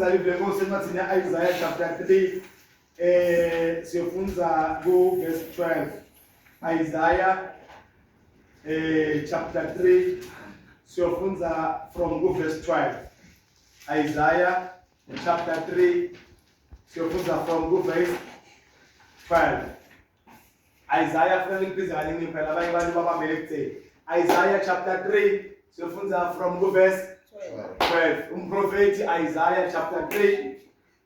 Live lenkosi encwadini ya-Isaiah chapter 3 siyofunza ku verse 12. Isaiah chapter 3 siyofunza from ku verse 12. Isaiah chapter 3 siyofunza from ku verse 12. Isaiah funa ngibiza kaningi phela abanye abantu babambele ekutheni. Isaiah chapter 3 siyofunza from ku verse 12. Umprofeti Isaiah chapter 3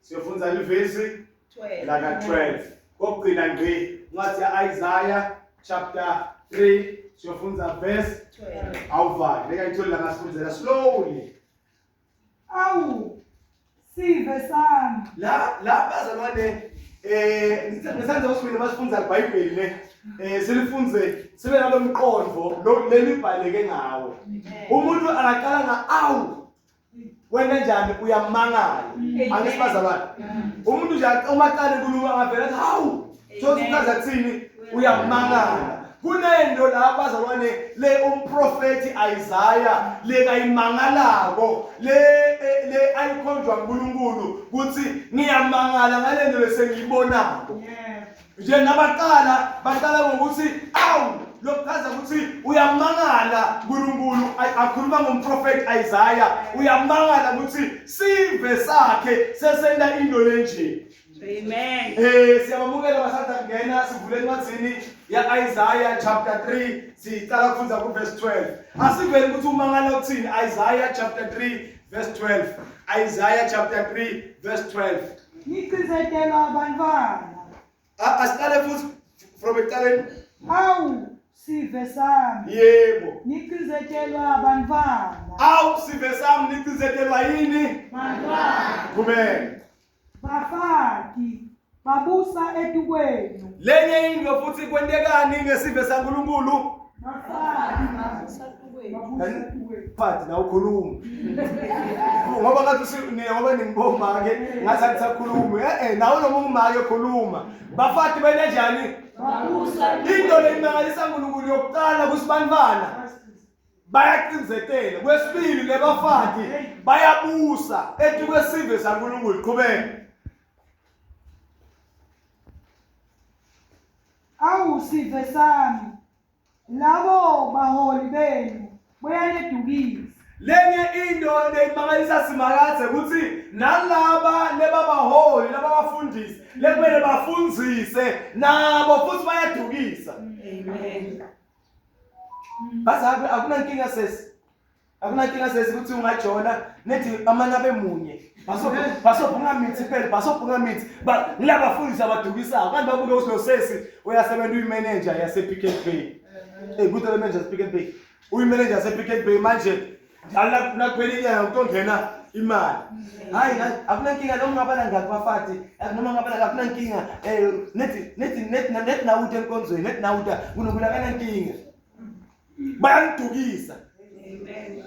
siyofunza livesi 12. laka 12. Kokugcina ngqi incwadi ya Isaiah chapter 3 siyofunza verse 12. awuvali. Leka ithole la ngasifunzela slowly. Awu sive sami. La bazalwane ngisanza usibili masifunza iBhayibheli ne silifunze sibe nalomqondo lo lelibhaleke ngawo. Umuntu angaqala nga awu wena njani uyamangala. Angithi bazalwane. Umuntu nje uma aqala inkulumo angavela athi hawu thola uchaza kuthini uyamangala. Kunento la bazalwane le umprofeti Isaiah le kayimangalako le ayikhonjwa uNkulunkulu ukuthi ngiyamangala ngalento lesengiyibonako. Nje nabaqala baqala ngokuthi awu lokuchaza ukuthi uyamangala uNkulunkulu akhuluma ngomprofeti Isaiah uyamangala ukuthi sive sakhe sesenda into lenje. Amen. Siyabamukela basanda kungena sivule encwadini ya Isaiah chapter 3 sicala kufunda ku verse 12. Asivele ukuthi umangala uthini Isaiah chapter 3 verse 12. Isaiah chapter 3 verse 12. Ngicizetelwa abantwana. Asiqale futhi from ekuqaleni. Awu sive sami. Yebo. Ngicizetelwa abantwana. Awu sive sami nicizetelwa yini? Bantwana. Qhubeka. Bafati babusa etukwenu. Lenye into futhi kwentekani ngesive saNkulunkulu? Bafati babusa etukwenu. Phathi na ukhuluma. Ngoba ngathi ngoba ningiboma ke ngathi akusakhulumi. Nawe noma ungumake khuluma. Bafati benenjani? Babusa Into leyimangalisa uNkulunkulu yokuqala kusibantwana bayaqinzetela. Kwesibili lebafati bayabusa ethi kwesive saNkulunkulu. Qhubeka. Awu sive sami. Labo baholi benu bayanedukisa. Lenye into leyimangalisa Simakadze ukuthi nalaba lebabaholi lababafundisi lekumele bafundzise nabo futhi bayadukisa. Amen. Bazabe akunankinga sesi. Akunankinga sesi ukuthi ungajola nethi amanye abe munye. Basobhunga mithi phela basobhunga mithi. Ngilabafundisi abadukisayo. Kanti babuke ukuthi lo sesi uyasebenza uyimanager yase Pick n Pay. Kuthi le manager Pick n Pay. Uyimanager yase Pick n Pay manje njalo nakuphela inyanga kutongena imali. Hayi akunankinga noma ungabana ngakho bafati, noma ungabana akunankinga nethi nethi nethi nethi nawuta enkonzweni, nethi nawuta uNkulunkulu akanankinga. Bayangidukisa. Amen.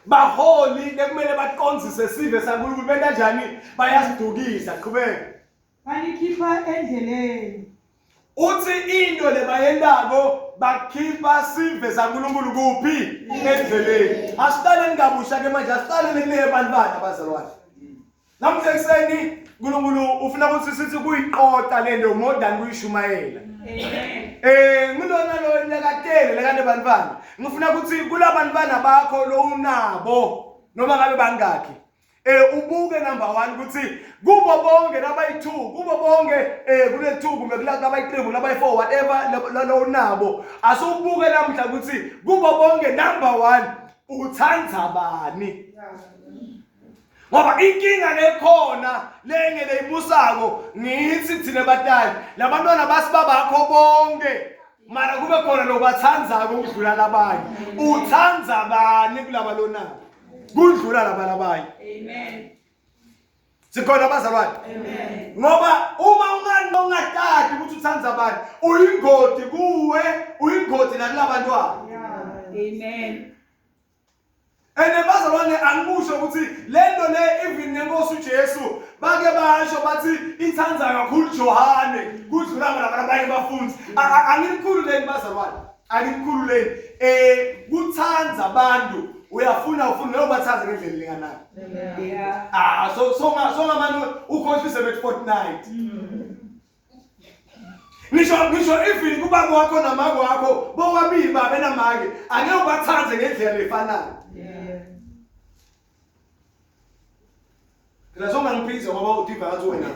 Baholi lekumele baqonzise sive saNkulunkulu benta kanjani? Bayasidukisa. Qhubeka. Banikhipha endleleni. Uthi into lebayendako bakhipha sive saNkulunkulu kuphi? Endleleni. Asiqaleni kabusha ke manje, asiqaleni kule bantwana bazalwane. Namuhla ekuseni uNkulunkulu ufuna ukuthi sithi kuyiqoqa lento more than kuyishumayela. Amen. Ngilona lo lekatele lekane bantwana. Ngifuna ukuthi kulabantwana bakho lo unabo noma ngabe bangakhi. Ubuke number 1 ukuthi kubo bonke labayi2, kubo bonke kule 2 kumbe kulaba abayi3 kumbe abayi4 whatever lo unabo. Asubuke namhla ukuthi kubo bonke number 1 uthanda bani? Ngoba inkinga lekhona lenge leyibusako ngithi thina batali labantwana basibabakho bonke mara kube khona lobathandzako ukudlula labanye. Uthanda bani kulaba lona? Kudlula laba labanye. Amen. Sikhona bazalwane? Amen. Ngoba uma ungatati ukuthi uthanda bani, uyingoti kuwe, uyingoti nakulabantwana. Amen. Ene bazalwane angikusho ukuthi lento le even nenkosi uJesu bake basho bathi ithanda kakhulu Johane kudlula laba abanye bafundi. Angilikhulu leni bazalwane, angilikhulu leni. Kuthanda abantu Uyafuna ufuna ngeke ubathaze ngendlela elinganayo. Yeah. Ah so so so ngamane ukhohlise bet fortnight. Ngisho even kubaba wakho namake wakho bobabili babe namake angeke ubathanze ngendlela efanayo. Yeah. Phela songangiphikisa ngoba udiva ngathi wena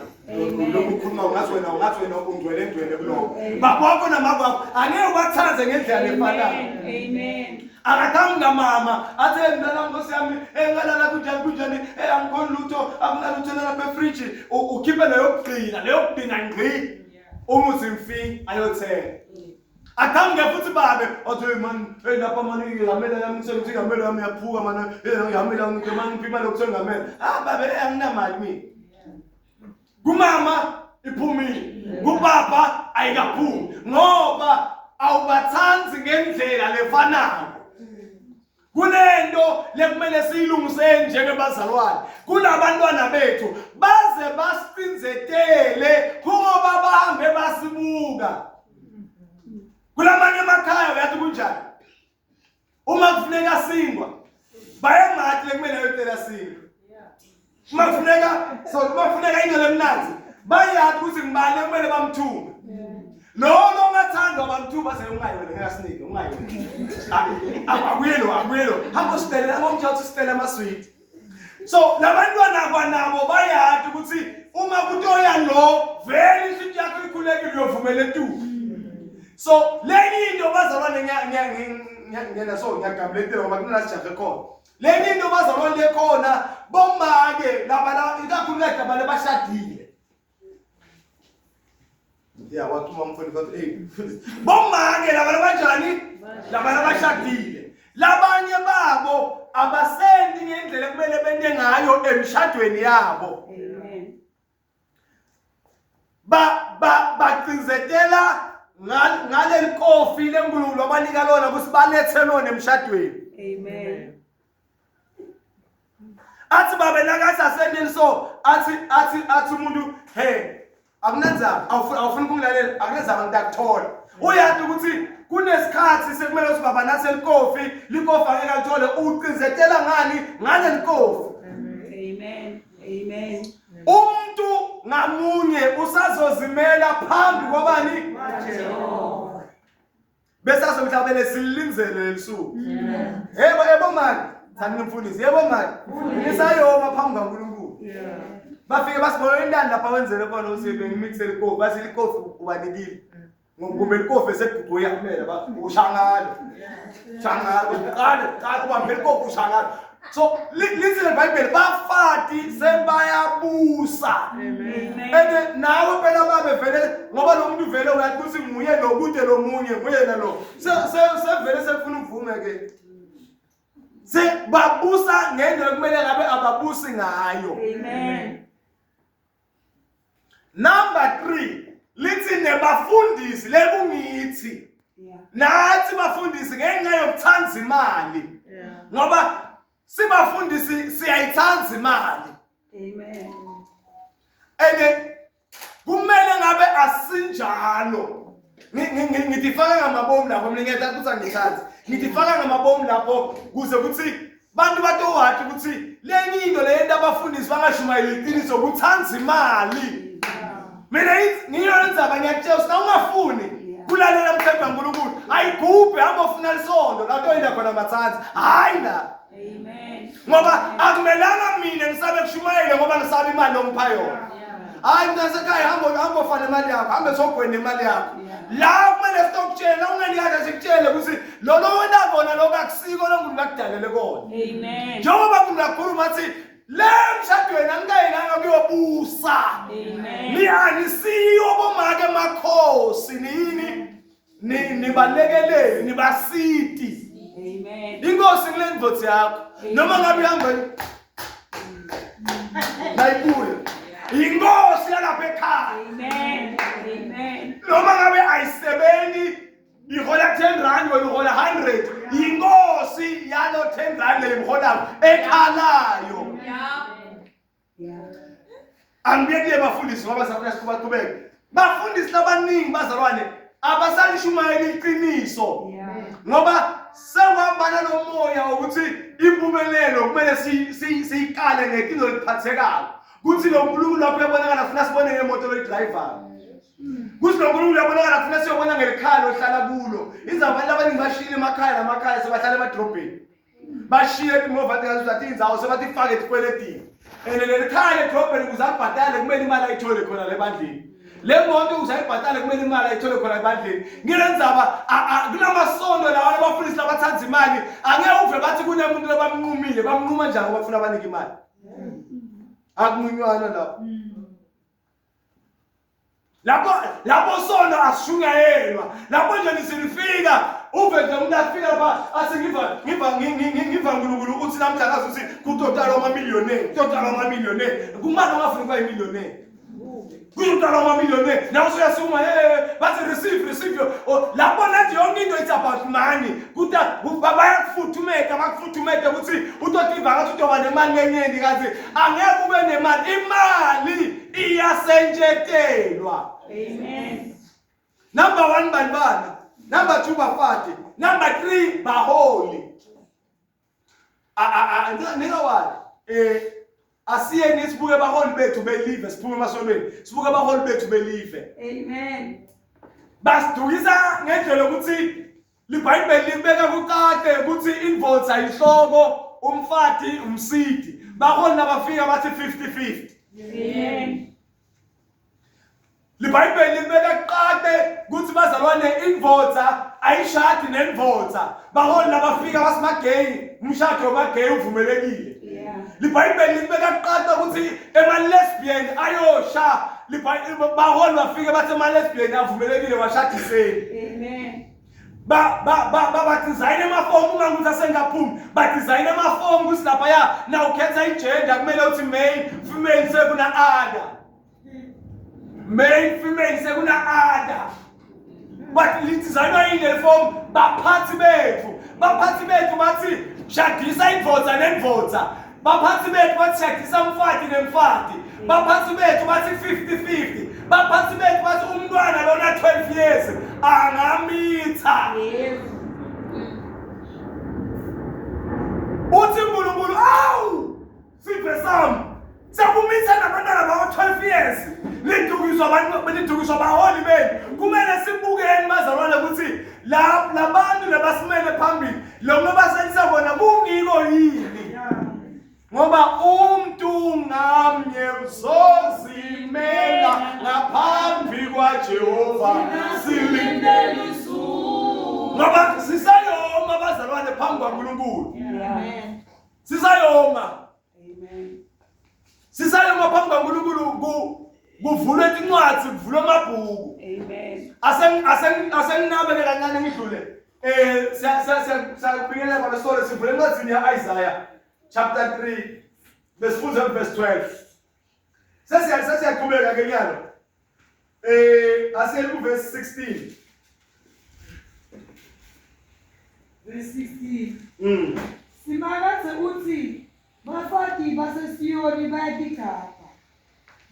lokhu ukhuluma ngathi wena ungathi wena ungcwele ngcwele kuloko. Baba wakho namake wakho angeke ubathanze ngendlela efanayo. Amen. Akathangi ngamama athe mntana nkosi yami engalala kunjani kunjani eh angikhoni lutho akunalutho lapha efriji ukhiphe leyokugcina leyokugcina ngqi umuthi mfi ayothenga. Athange futhi babe athi hey man hey lapha man ihamela yami ngisengithi ihamela yami yaphuka man hey ihamela ngike man ngiphi imali yokuthenga ihamela. Ah babe eh, anginamali mina. Kumama iphumile, kubaba ayikaphumi ngoba awubathandi ngendlela lefanayo. Kunento lekumele siyilungise njengebazalwane kulabantwana bethu baze basinzetele kungoba bahambe basibuka. Kulamanye amakhaya uyathi kunjani? Uma kufuneka singwa bayamathi lekumele ayocela singwa. Uma kufuneka so uma kufuneka into lemnanzi bayazi ukuthi ngibani ekumele bamthume. Lo lo ongathandwa bamthuba se ungayi wena ngeke asinike ungayi wena. Akuyelo akuyelo hamba usitele angomtshela ukuthi usitele amaswiti. So labantwana kwanabo bayazi ukuthi uma kutoya lo vele inhliziyo yakho ikhulekile uyovumela etuku. So lenye into bazalwane ngiyana so ngiyagamletela ngoba kunalasijahe khona. Lenye into bazalwane lekhona bomake laba la ikakhulukazi laba labashadile. Ya wathuma umfundisi wathi hey bomake laba labanjani? Laba labashadile. Labanye babo abasendi ngendlela ekumele bente ngayo emshadweni yabo. Amen. Ba ba bacinzetela ngaleli kofi lenkulunkulu abanika lona ukuthi balethe lona emshadweni. Amen. Athi babe nakathi asendeni so athi athi athi umuntu hey akunandzaba awufuni ukungilalela akunandzaba ngidakuthola. Uyazi ukuthi kunesikhathi sekumele ukuthi baba nathe likofi likofi angeke alithole ucinzetela ngani ngaleli kofi. Amen. Amen. Umuntu ngamunye usazozimela phambi kwabani? Bese azomhlabele silinzele lelisuku. Yebo yebo mani. Thani mfundisi yebo mani. Nisayoma phambi kaNkulunkulu. Bafike basibona intani lapha wenzele khona ukuthi bengimixele ikofi bathi likofi ubanikile. Ngokumbe likofi esegugu uyamela ba ushangalo. Shangalo uqale qale ubambe likofi ushangalo. So lithi leBhayibheli bafati sebayabusa. Amen. And nawe phela babe vele ngoba lo muntu vele uyathi ukuthi nguye lo kude lo munye nguyena lo. Se se sevele sefuna uvume ke. Se babusa ngendlela kumele ngabe ababusi ngayo. Amen. Number 3 lithi nebafundisi lekungithi Yeah. nathi bafundisi ngenxa yokuthanda imali ngoba sibafundisi siyayithanda imali Amen. and kumele ngabe asinjalo. Ngidifaka ngamabomu lapho mina ngiyathanda ukuthi angithandi ngidifaka ngamabomu lapho kuze ukuthi bantu batowathi ukuthi lenye into leyento abafundisi bangashumayeli iqiniso kuthanda imali. Mina ngiyo lenzaba ngiyakutshela ukuthi ungafuni kulalela umthetho kaNkulunkulu ayigubhe hamba ufuna lisondo la toyinda khona mathanzi hayi la. Amen. Ngoba akumelanga mina ngisabe kushumayela ngoba ngisaba imali ongipha yona. Hayi mina sekhaya hamba hamba ufane imali yakho hambe sogwena imali yakho. La kumele sitokutshela ungaliyaka sikutshele ukuthi lo lo wena kona lokho akusiko lonkulunkulu akudalele kona. Amen. Njengoba kunakhuluma athi le mshadweni angikayelanga kuyobusa. Amen. Niyanisiyo bomake makhosi nini nibalekelele nibasiti. Amen. Inkosi kule ndvodzi yakho noma ngabe ihamba nayibuya inkosi yalapha ekhaya. Amen. Amen. Noma ngabe ayisebenzi ihola 10 rand wena uhola 100 inkosi yalo 10 rand lemholayo ekhalayo. Yeah. Angibuye kuye bafundisi ngoba safuna siqhubaqhubeke. Bafundisi labaningi bazalwane abasalishumayeli iqiniso Yeah. ngoba sewahamba nalomoya wokuthi impumelelo kumele siyikale ngetinto letiphathekayo. Kuthi lo Nkulunkulu lapho uyabonakala funa sibone ngemoto loyidrayivayo. Kuthi lo Nkulunkulu uyabonakala funa siyobona ngelikhaya lohlala kulo. Indzaba abantu abaningi bashiyile emakhaya namakhaya sebahlala emadrobheni. Bashiye imoto ngazuthi indzawo sebatifake etikweletini. And leli khaya ledrobheni ukuze abhadale kumele imali ayithole khona lebandleni. Le moto ukuze ayibhadale kumele imali ayithole khona ebandleni. Ngile ndzaba kunamasondo lawa abafundisi labathanda imali angeke uve bathi kunemuntu labamnqumile bamnquma njani ngoba bafuna abanike imali. Akunqunywana lapho. Lapho sono asishunyayelwa. Lapho nje nisilifika uve nje umuntu afika lapha athi ngiva uNkulunkulu uthi namhla ngazi ukuthi kutotalwa ama-millionaire, kutotalwa ama-millionaire. Kumani ungafuni ukuba yi-millionaire? Kuzotalwa ama-millionaire. Nawe usuyasukuma hey bathi receive. Lapho nathi yonke into it's about money. Kuta bayakufuthumeta bakufuthumete ukuthi utotiva ngathi utoba nemali lenyeni kanti angeke ube nemali. Imali iyasentshetelwa. Amen. Number 1 bantwana, number 2 bafati, number 3 baholi. Ningawali. Asiyeni sibuke abaholi bethu belive, siphume emasolweni. Sibuke abaholi bethu belive. Amen. Basidukisa ngendlela ukuthi liBhayibheli libeka kucace ukuthi indvodza inhloko, umfati umsidi. Baholi nabafika bathi 50-50. Amen. LiBhayibheli libeka kucace ukuthi bazalwane indvodza ayishadi nendvodza. Baholi nabafika basimagay, umshado wamagay uvumelekile. Yeah. LiBhayibheli libeka kucace ukuthi ema-lesbian ayosha. Baholi bafike bathi ema-lesbian avumelekile washadiseni. Amen. Ba design amafomu uma ukuthi asengaphumi. Ba design amafomu ukuthi laphaya na ukhetha igender kumele uthi male, female sekuna other. Male, female sekuna other. But lidesignwa yini le form? Baphathi bethu. Baphathi bethu bathi shadisa indvodza nendvodza. Baphathi bethu bathi shadisa umfati nemfati. Baphathi bethu bathi 50-50. Baphathi bethu bathi umntwana lona 12 years angamitha. Yes. Uthi uNkulunkulu awu siphe sami sekumitha nabantwana bawo 12 years lidukiswa abantu lidukiswa baholi benu. Kumele sibukeni bazalwane ukuthi labantu labasimele phambili lo basenisa bona kungiko yini, ngoba umuntu ngamnye uzozimela ngaphambi kwaJehova silindele izulu. Ngoba sisayoma bazalwane phambi kwaNkulunkulu. Amen. Sisayoma. Amen. Sisayoma phambi kwaNkulunkulu kuvulwe incwadi, kuvulwe amabhuku. Amen. Asenginabeke kancane ngidlule. Siyabingelela kwabesole sivule encwadini ya-Isaiah chapter 3 besifunda verse 12. Sesiyaqhubeka ke nyalo. Asiye ku verse 16. Verse 16. Simakadze uthi bafati baseSiyoni bayatigabha.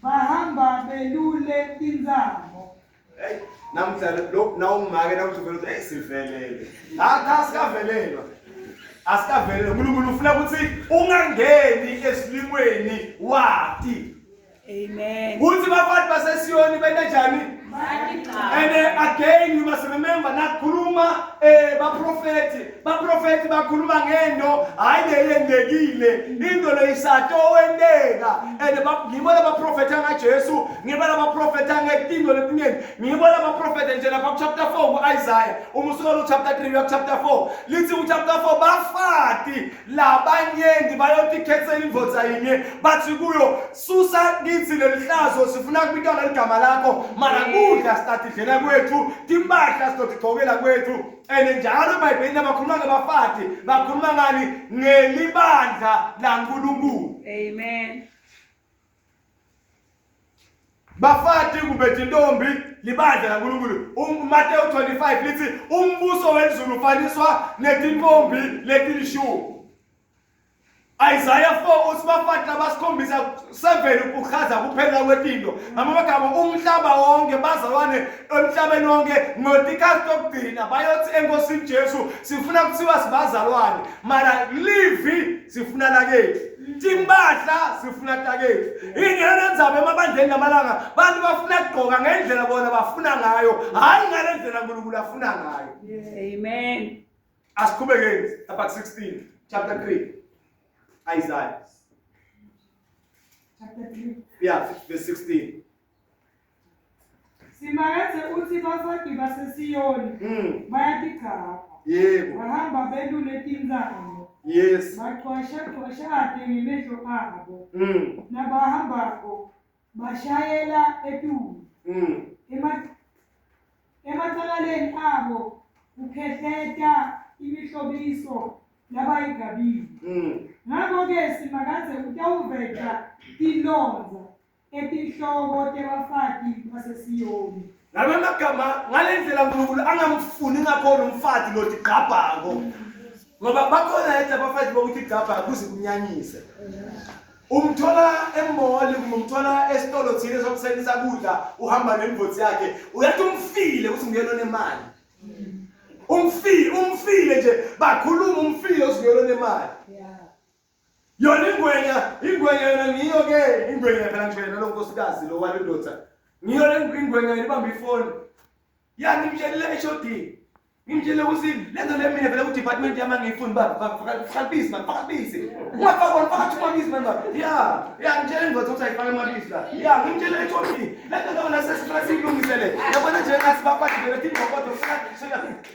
Bahamba belule tintsamo. Hey, namhla lo nawungimake namhla uvela uthi hey sivelele. Cha sikavelelwa. Asikavelelwa. uNkulunkulu ufuna ukuthi ungangeni esilimweni wati. Amen. Uthi bafati baseSiyoni bente njani? And again you must remember nakhuluma baprofeti bakhuluma ngento hayi leyendekile into leyisato wendeka. And ngibo labaprofetha ngaJesu, ngibo labaprofetha ngetinto letiningi, ngibo labaprofetha nje lapha ku chapter 4 ku Isaiah. Uma usuka ku chapter 3 uya ku chapter 4 lithi ku chapter 4 bafati labanyenti bayotikhetsela indvodza yinye bathi kuyo susa kithi lelihlazo sifuna kubitwa ngeligama lakho mara kudla sitatidlela kwethu timpahla sitotigcokela kwethu. And njalo eBhayibhelini abakhuluma ngebafati bakhuluma ngani? Ngelibandla laNkulunkulu. Amen. Bafati kumbe tintombi libandla laNkulunkulu. Matthew 25 lithi umbuso wezulu ufaniswa netintombi letilishumi. Isaiah 4 uthi bafati labasikhombisa 7 ukuchaza kuphela kwetinto ngamagama umhlaba wonke bazalwane emhlabeni wonke ngotikhathi tokugcina bayothi enkosini Jesu sifuna kuthiwa sibazalwane mara livi sifuna lakethu timpahla sifuna takethu ingena ndzaba emabandleni lamalanga bantu bafuna kugqoka ngendlela bona bafuna ngayo hhayi ngale ndlela uNkulunkulu afuna ngayo. Amen. Asiqhubekeni lapha 16 chapter 3 Isaiah. Chapter 3. Yeah, verse 16. Simakadze uthi bafati baseSiyoni bayatigcabha. Yebo. Bahamba belule tintsamo. Yes. Bacwashacwashate ngemehlo abo. Nabahambako bashayela etulu. Emacakaleni abo kukhehleta imihlobiso labayigabile. Ngakho-ke Simakadze utawuveta tilondza etinhloko tebafati baseSiyoni. Ngalama magama ngale ndlela uNkulunkulu angamfuni ngakhona umfati lotigqabhako. Ngoba bakhona yedwa abafati bokuthi gqabha kuze kunyanyise. Umthola emall kumbe umthola esitolo thile sokusebenzisa kudla uhamba nemvoti yakhe uyathi umfile ukuthi nguyena onemali. Umfile umfile nje bakhuluma umfile ukuthi nguyena onemali. Yona ingwenya ingwenya yona ngiyo ke ingwenya phela ngisho yena lo nkosikazi lo wale ndoda. Ngiyo le ingwenya yena ibamba ifoni. Ya ngimtshelile HOD. Ngimtshele ukuthi lento le mina vele ku-department yami angiyifuni baba faka bisi man faka bisi ungafaka wona faka thuma bisi man baba ya ya ngitshele indoda ukuthi ayifake amabisi la ya ngimtshele HOD lento lona sesifuna siyilungise le yabona nje ngathi baphathi vele tindvokodo funa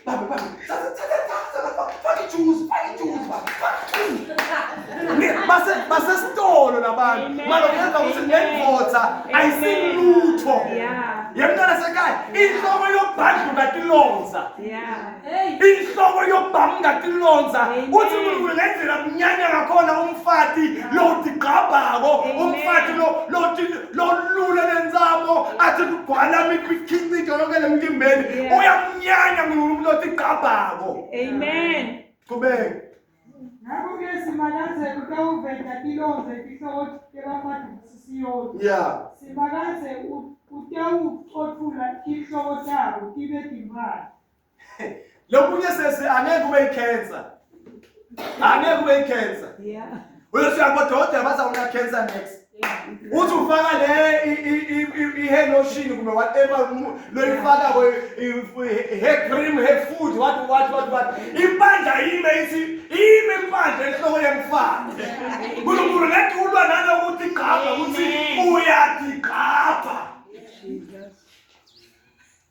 baba baba thatha thatha thatha faka ijuice faka ijuice baba faka ijuice base basesitolo labantu malo kuyenza ukuthi lendvodza ayisilutho yemntwana sekhaya inhloko yobhadluka tilonza inhloko yobhamuka tilonza uthi uNkulunkulu ngendlela mnyanya ngakhona umfati lotigqabhako umfati lolule lentsamo athi kugcwala imikhiqizo yonke lemtimbeni uyamnyanya uNkulunkulu lotigqabhako. Amen. Qhubeka. Ngakho-ke Simakadze utawuveta tilondza etihloko tebafati baseSiyoni. Yeah. Simakadze utawucotfula tinhloko tabo tibe timphala. Lokunye sesi angeke kube i-cancer. Angeke kube i-cancer. Yeah. Uyofika kubodokotela bathi awuna cancer next. Uthi ufaka le i-hair lotion kumbe whatever loyifaka hair cream, hair food, what what what what. Impandla ime ithi ime impandla enhloko yemfana. Nkulunkulu ngeke ulwa nalokuthi gqabha ukuthi uyatigqabha.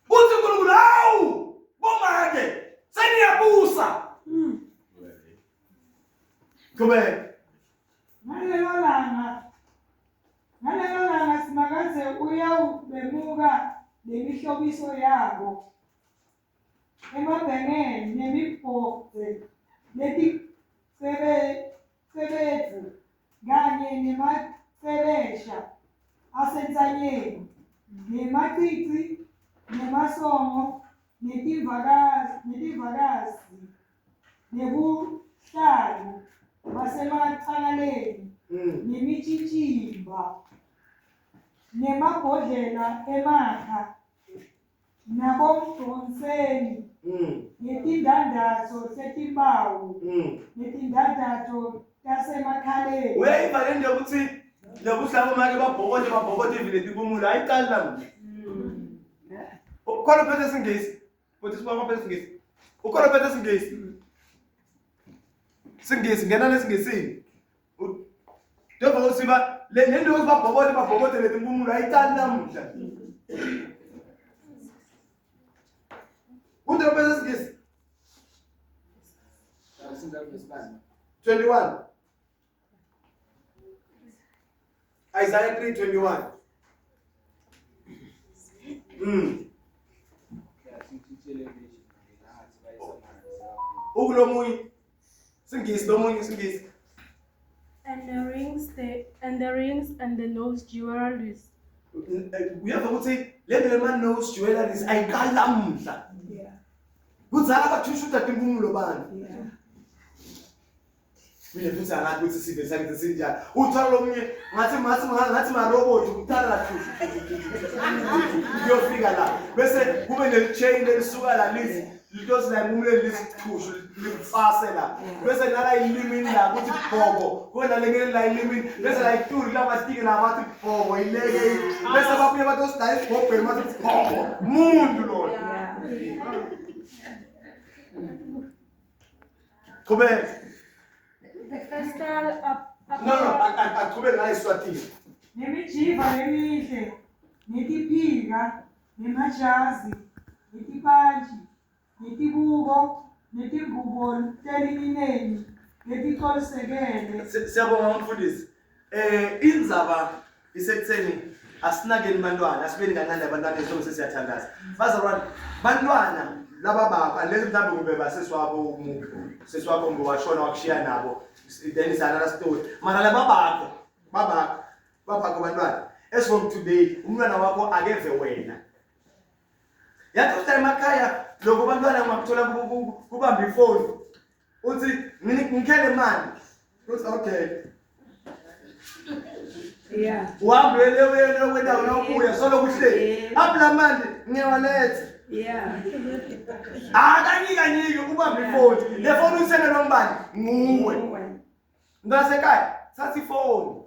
Uthi uNkulunkulu hawu bomake seniyabusa. Qhubeka. Ngalelo langa, ngalelo langa Simakadze uyawubemuka nemihlobiso yabo, emabhengele nemibhodze leticebedvu kanye nemacebesha asentsanyeni, nemacici, nemasongo, netivakazi, netivakazi nebuhlalu basemacaleni nemitshitshimba nemabhodlela emakha nabomdonseni netindandatho tetimpawu netindandatho tasemakhaleni. Uyayiva le nto yokuthi lokuhlaba make babhokote babhokote ivile timpumulo ayiqali namuhla. Khona phethe isiNgisi. Futhi sibonga phethe isiNgisi. Ukhona phethe isiNgisi. Singisi ngena lesingisini. Njengoba uthi ba le nto yokuthi babhokote babhokote letimpumulo ayiqali namuhla. Uthi phethe isiNgisi. 21. Isaiah 3:21. Ukulomunye Singisi lomunye Singisi. And the rings the and the rings and the nose jewelries. Uyeva ukuthi le nto lema nose jewelries ayiqali namuhla. Yeah. Kudzala bathushuta timpumulo bani. Yeah. Mina futhi angazi ukuthi sive sakithi sinjani. Uthola lomunye ngathi ngathi ngathi marobot ukuthala la thushu kuyofika la. Bese kube ne-chain elisuka la lithi litosi la emumuleni lithi thushu likufase la. Bese nala ilimini la kuthi bhoko. Kube nalengeni la ilimini bese la ituri la batike la bathi bhoko ileke. Bese babuye bathi osidaya isigobheni bathi bhoko. Muntu lona. Qhubeka. The festal up, No, aqhubeke ngayo iSwatini. Nemijiva emihle, netiphika, nemajazi, netipantshi, netibuko, netingubo telineni, leticolisekele. Siyabonga mfundisi. Indzaba isekutheni asinakeni bantwana, asibeni kancane abantwana esobe sesiyathandaza. Bazalwane, bantwana laba bakho unless mhlawumbe kube baseswabo umuntu, seswabo ngowashona wakushiya nabo, then is another story. Mara laba bakho, babakho, babakho bantwana. As from today, umntwana wakho akeve wena. Yathi uhlala emakhaya lokho abantwana ungakuthola kubamba ifoni. Uthi ngikhele imali. Uthi okay. Yeah. Uhambe le wena wendawo nawubuya solo kuhleli. Apla manje ngiyawaletha. Yeah. Akanyika kanyiki ubambe ifoni. Le foni uyithengelwa ngubani? Nguwe. Mntasekhaya, thatha ifoni.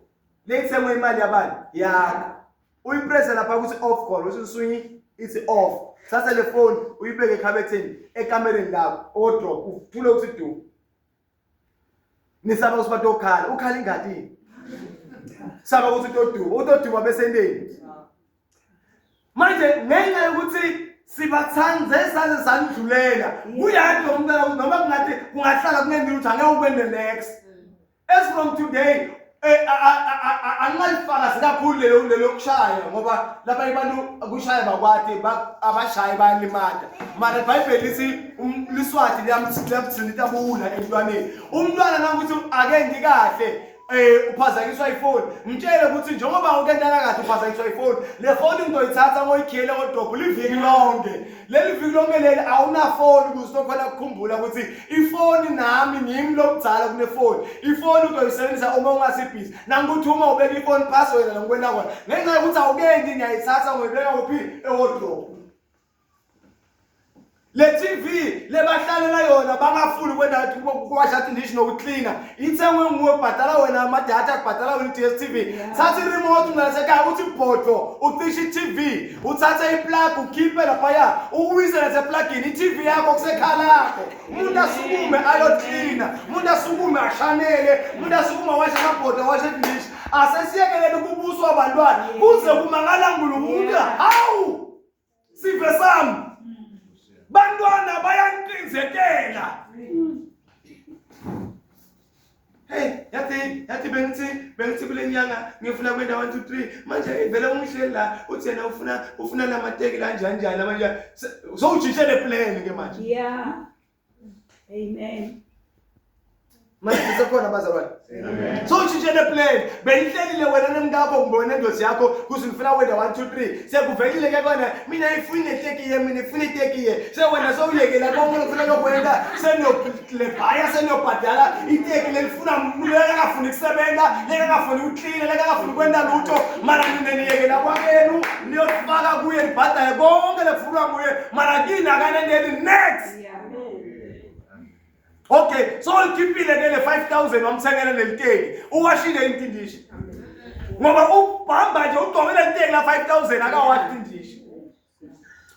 Le ithengwe imali yabani? Yakho. Uyipresse lapha ukuthi off call, uthi usunyi ithi off. Thatha le phone uyibeke ekhabetheni ekamereni lakho, wardrobe, uthule uthi du. Nisaba ukuthi batokhala, ukhala ingadini. Saba ukuthi utoduba, utoduba bese enteni. Manje ngenxa yokuthi sibathanze saze sandlulela, kuyani lo mntwana ukuthi noma kungathi kungahlala kungenzi lutho angeke ube ne-next. As from today, angingalifakazi kakhulu lelo lelo kushaya ngoba labanye abantu kushaya bakwati abashayi bayalimata. Mara iBhayibheli lithi liswati liyamthinta itabula emntwaneni. Umntwana nangukuthi akendi kahle uphazanyiswa ifoni. Mtshele ukuthi njengoba ukentana kahle uphazanyiswa ifoni. Le foni ngizoyithatha ngoyikhiyele ngodobho liviki lonke. Leli viki lonke leli awunafoni ukuze uzokhona ukukhumbula ukuthi ifoni nami ngimi lomdala kunefoni. Ifoni uzoyisebenzisa uma ungasibhizi. Nangukuthi uma ubeka ifoni phasi wena nokwena kona. Ngenxa yokuthi awukendi ngiyayithatha ngoyibeka kuphi ewardrobe. Le TV lebahlalela yona bangafuni kwenda kuwasha tindishi nokuklina. Ithengwe nguwe kubhadala wena amadatha kubhadala wena i-DStv. Thatha i-remote ungasekhaya uthi bhodlo ucishe i-TV, uthathe i-plug ukhiphe laphaya, uwise naseplugini i-TV yakho kusekhala lakho. Umuntu asukume ayoklina, umuntu asukume ashanele, umuntu asukume awashe amabhodlo awashe tindishi. Asesiyekelele ukubuswa abantwana kuze kumangala uNkulunkulu. Hawu! Sive sami. Bantwana bayanqinzetela. Hey, yathi bengithi kule nyanga ngifuna kwenda 1 2 3 manje vele ungihleli la uthi yena ufuna lamateki la njani njani manje sowujitshe le plan ke manje. Yeah. Amen. Manje sisekhona bazalwane. Amen. Sowujitshe le plan. Bengihlelile wena nemkakho kumbe wena nendoda yakho kuze ngifuna wena 1 2 3. Sekuvelile ke kona mina ifuna iteki ye mina ifuna iteki ye. Sewena sowuyekela konke ufuna lokwenda seniyobhaya seniyobhadala iteki lelifuna lengafuni kusebenza lengafuni ukuklina lengafuni kwenda lutho mara nina niyekela kwakenu niyofaka kuye nibhadale konke lekufunwa nguye mara kini akanendeli next. Okay, so ulikhiphile ke le 5000 wamthengela leliteki. Uwashile intindishi. Ngoba ubhamba nje ugqoke leliteki la 5000 akawashi intindishi.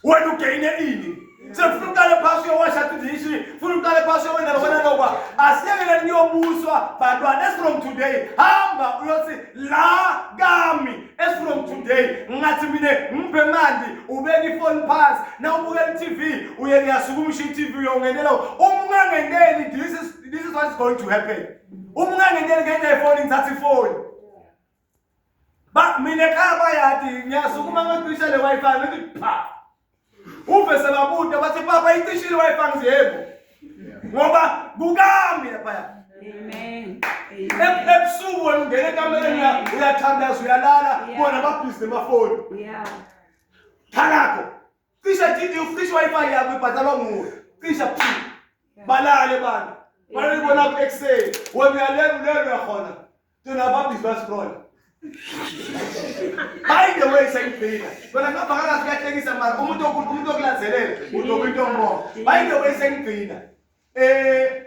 Wena ugeyine ini? Sefuna uqale phasi uyowasha intindishi, funa uqale phasi uyowenda lokwana lokwa. Asiyekele niyobuswa bantwana as from today. Hamba uyothi la kami as from today. Ngathi mina ngiphe mali ubeka ifoni phansi na ubukela i-TV uye ngiyasukumisha i-TV uyongenela. Uma ungangeneli this is what is going to happen. Uma ungangeneli ngenxa yefoni ngithatha ifoni. Ba mina ekhaya bayathi ngiyasukuma ngicisha le Wi-Fi ngithi pha. Uve sebabuta bathi papa icishile i-Wi-Fi ngithi yebo. Ngoba kukami lapha. Amen. Ebusuku wena ungena ekamereni uyathandaza uyalala bona babhizi nemafoni. Yeah. Thalakho. Cisha TV ucisha Wi-Fi yakho ibhadalwa nguwe. Cisha phi. Balale bantu. Balibona ekuseni. Wena uyalena ulele uyakhona. Tona babhizi bascroll. By the way sengigcina. Wena ngapha ngathi kuyahlekisa mara umuntu umuntu okulandzelela uzobe into wrong. By the way sengigcina. Eh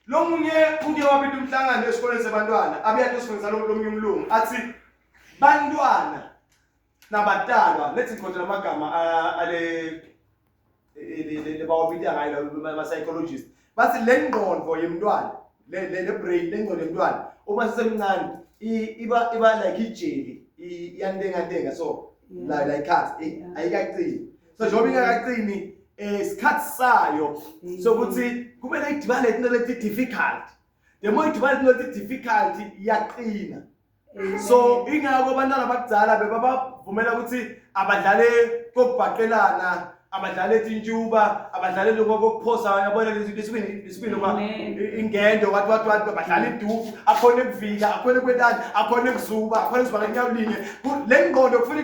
lomunye uke wabita umhlangano esikoleni sebantwana abuya tosifundisa lomunye umlungu athi bantwana nabatalwa lethi ngikhotha lamagama ale lebawabita ngayo ama-psychologist bathi le ngqondo yemntwana le brain le ngqondo yemntwana uma sisemncane iba iba like ijeli iyantengantenga so la like cut ayikaqini so njengoba ingakaqini isikhathi sayo sokuthi kumele idibane into leti difficult the more idibane into leti difficult iyaqina so ingako abantwana bakudala bebabavumela ukuthi abadlale kokubhaqelana abadlale tintshuba abadlale lokho kokuphosa yabona lesibini lesibini noma ingendo wathi wathi wathi badlala idufu akhona ukuvika akhona ukwentani akhona ukuzuba akhona ukuzuba ngenyawo linye le ngqondo kufuna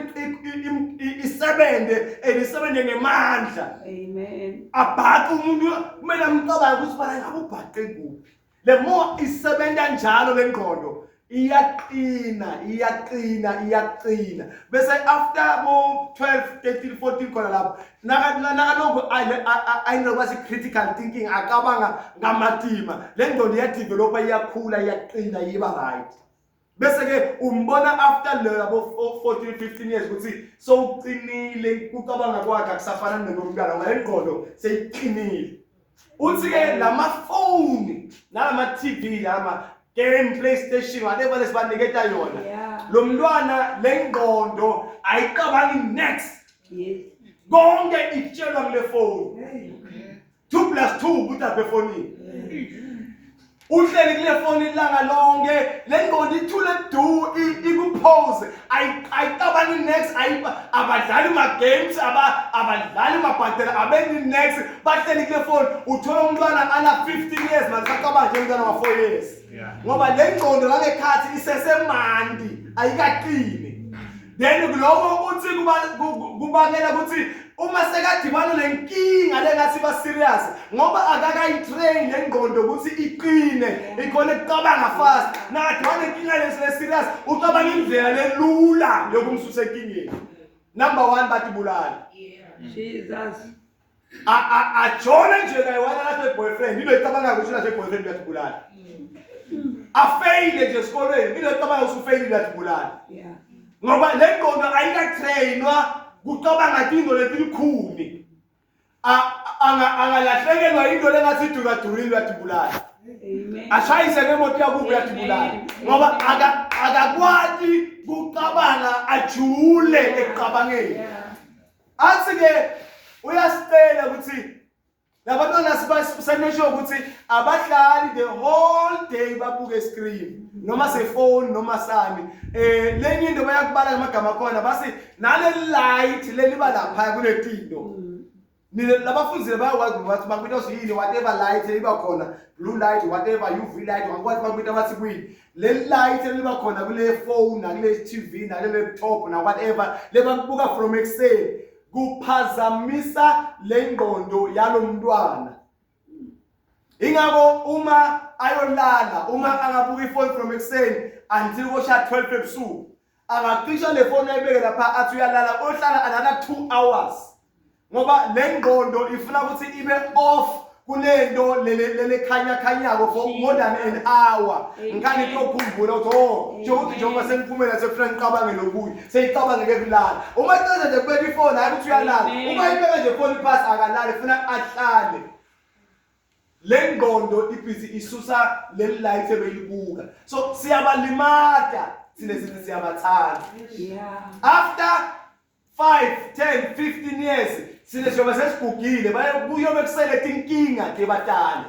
isebenze and isebenze ngemandla Amen. Abhaqe umuntu kumele amcabange ukuthi bana ngabe ubhaqe kuphi le more isebenza njalo le ngqondo iyaqina iyaqina iyaqina bese after bo 12 13 14 khona lapho nakalokhu ayinokuba si-critical thinking acabanga ngamatima le ngqondo iyadevelopa iyakhula iyaqina iba right bese ke umbona after le yabo 14 15 years ukuthi sowuqinile kucabanga kwakhe akusafana nekomntwana ngoba lengqondo seyiqinile uthi ke lamafoni nalama TV lama game PlayStation whatever lesibaniketa yona lo mntwana lengqondo ayicabangi next Yes. Konke itshelwa kule phone. 2 plus 2 ukuthi apha efonini. Uhleli kule phone ilanga lonke, le ngqondo ithule du ikupose. Ayicabangi next, abadlali ma games, abadlali mabhadela, abenzi next, bahleli kule phone. Uthola umntwana ana 15 years manje sacabanga nje umntwana wa 4 years. Ngoba le ngqondo langekhathi isesemandi, ayikaqini. Then kuloko uthi kubangela ukuthi uma sekadibana nenkinga lengathi ba serious ngoba akakayitrain lengqondo ukuthi iqine ikhona ukucabanga fast nakadibana nenkinga lesi le serious ucabanga indlela lelula yokumsusa enkingeni number 1 bathi bulala Jesus ajole nje naye wala lahle boyfriend into ecabanga ukuthi lahle boyfriend uyatibulala afeyile nje esikolweni into ecabanga ukuthi ufeyile uyatibulala ngoba le ngqondo ayikatrainwa kucabanga tinto letilikhuni angalahlekelwa into lengathi idukadurile uyatibulala ashayise ngemoto yakubo uyatibulala ngoba akakwati kucabanga ajule ekucabangeni athi ke uyasicela ukuthi labantwana sibasenesho ukuthi abahlali the whole day babuke screen noma sefoni noma sani eh lenye into bayakubala ngamagama khona basi nale light leliba lapha kuletinto nina labafunzile bayakwazi ukuthi bakubita yini whatever light iba khona blue light whatever UV light wakwazi bakubita bathi kuyini le light eliba khona kule phone nakule TV nakule laptop na whatever lebakubuka from ekuseni kuphazamisa le ngqondo yalomntwana ingakho uma ayolala uma angabuka ifoni from ekuseni until kosha 12 ebusuku angacisha le foni ayibeke lapha athi uyalala ohlala another 2 hours ngoba le ngqondo ifuna ukuthi ibe off kulento lelekhanya khanyako for more than an hour ngikani kuyokhumbula ukuthi oh njengokuthi njengoba sengiphumela sekufuna ngicabange lokuyi seyicabange ke kulala uma iceda nje kubeka ifoni hayi ukuthi uyalala uma ibeka nje ifoni phasi akalali funa ahlale le ngqondo ibhizi isusa leli light ebeyilibuka so siyabalimata thina sithi siyabathanda after 5 10 15 years sine siyobe sesigugile kuyobe kusele tinkinga ke batali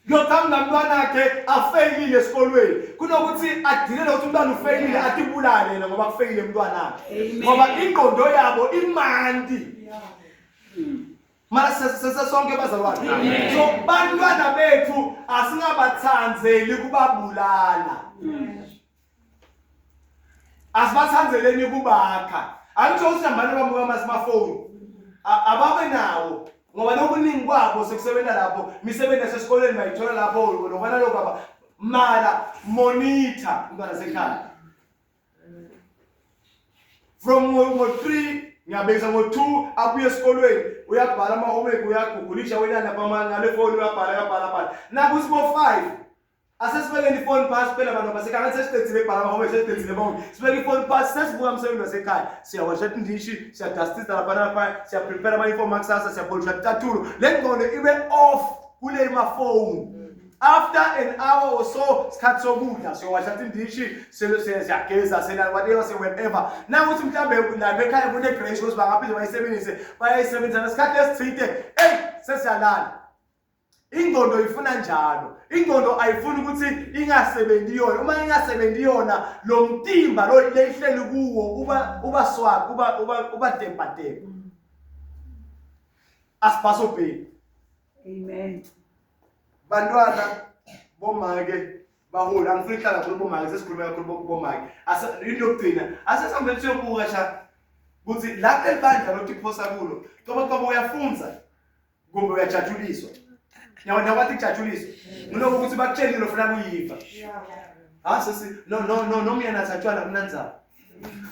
kuyoqhamuka mntwana wakhe afeyilile esikolweni kunokuthi adile nokuthi umntwana ufeyilile atibulale yena ngoba kufeyile umntwana wakhe ngoba ingqondo yabo imandi mara sesesonke bazalwane so bantwana bethu asingabathanzeli kubabulala asibathanzeleni kubakha angisho ukuthi hambani bamuka amafoni ababe nawo. Ngoba lokuningi kwabo sekusebenza lapho, imisebenzi yasesikoleni bayithola lapho nobana lokho aba mara monitor umntwana sekhaya. From ngo-3 ngiyabekisa ngo-2 abuye esikolweni uyabhala ama-homework uyagugulisha wena lapha ngale foni uyabhala uyabhala bhala nakuthi bo-5 asesibekeni ifoni phasi phela abantu basekhaya ngathi sesiqedile kubhala ama-homework sesiqedile bonke sibeke ifoni phasi sesibuka umsebenzi wasekhaya siyawasha tindishi siyadastisa lapha nalapha siyaprepare ama-uniform akusasa siyapolisha ticathulo le ngqondo ibe off kule mafoni after an hour or so sikhathi sokudla siyowasha tindishi siyageza sena whatever se whatever nakuthi mhlambe lapha ekhaya kune-grace ukuthi bangaphinde bayisebenzise bayayisebenzisa nesikhathi esithide eyi sesiyalala Ingqondo ifuna njalo. Ingqondo ayifuni ukuthi ingasebenzi yona. Uma ingasebenzi yona lo mtimba lo lehleli kuwo uba uba swag uba uba uba demba demba. Asibhasobheni. Amen. Bantwana bomake baholi angifuni ukuhlala kakhulu bomake sesikhulume kakhulu bomake. Ase into yokugcina asesihambeni siyobuka sha ukuthi la kuleli bandla lotiphosa kulo qobo qobo uyafunza kumbe uyajatshuliswa Nyawo bathi kujatshuliswa ngiloko ukuthi bakutshelile ufuna kuyiva ha sisi no no no noma uyanatha tshwala kunandzaba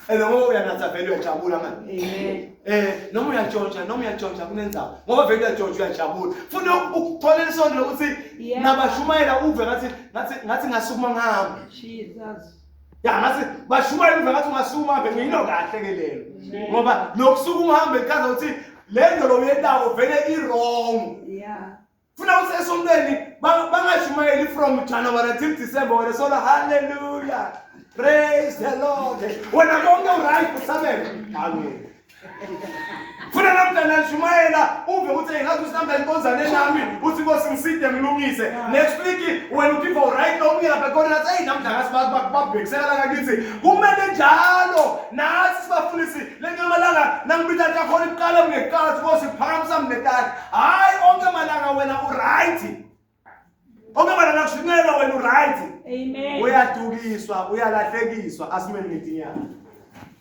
and ngoba uyanatha vele uyajabula manje Amen. eh noma uyatshontsha noma uyatshontsha kunenzaba ngoba vele uyatshontsha uyajabula funa ukuthola isonto lokuthi Yeah. nabashumayela uve ngathi ngathi ngathi ngasukuma ngihamba Jesus. Ya ngathi bashumayela uve ngathi ungasukuma uhambe ngiyilo kahle ke lelo. Ngoba lokusuka uhambe chaza ukuthi le nto lo uyentako vele i-wrong. Yeah. Funa ukuthi esontweni bangashumayeli from January till December wena solo hallelujah. Praise the Lord. Wena konke uright usabele. Amen. Funa namhla nashumayela uve ukuthi ngathi ukuthi namhla inkonzane nami uthi Nkosi ngiside ngilungise. Next week wena ugive right lo lapha khona nathi hey namhla ngathi babhekisela la ngakithi. Kumele njalo nathi sibafundisi lengamalanga nangibita takhona iqala ngekathi Nkosi phakamisa mina tata. Hayi onke malanga wena uright. Onke malanga kushunyelwa wena uright. Amen. Uyadukiswa, uyalahlekiswa asimeni ngetinyawo.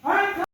Hayi.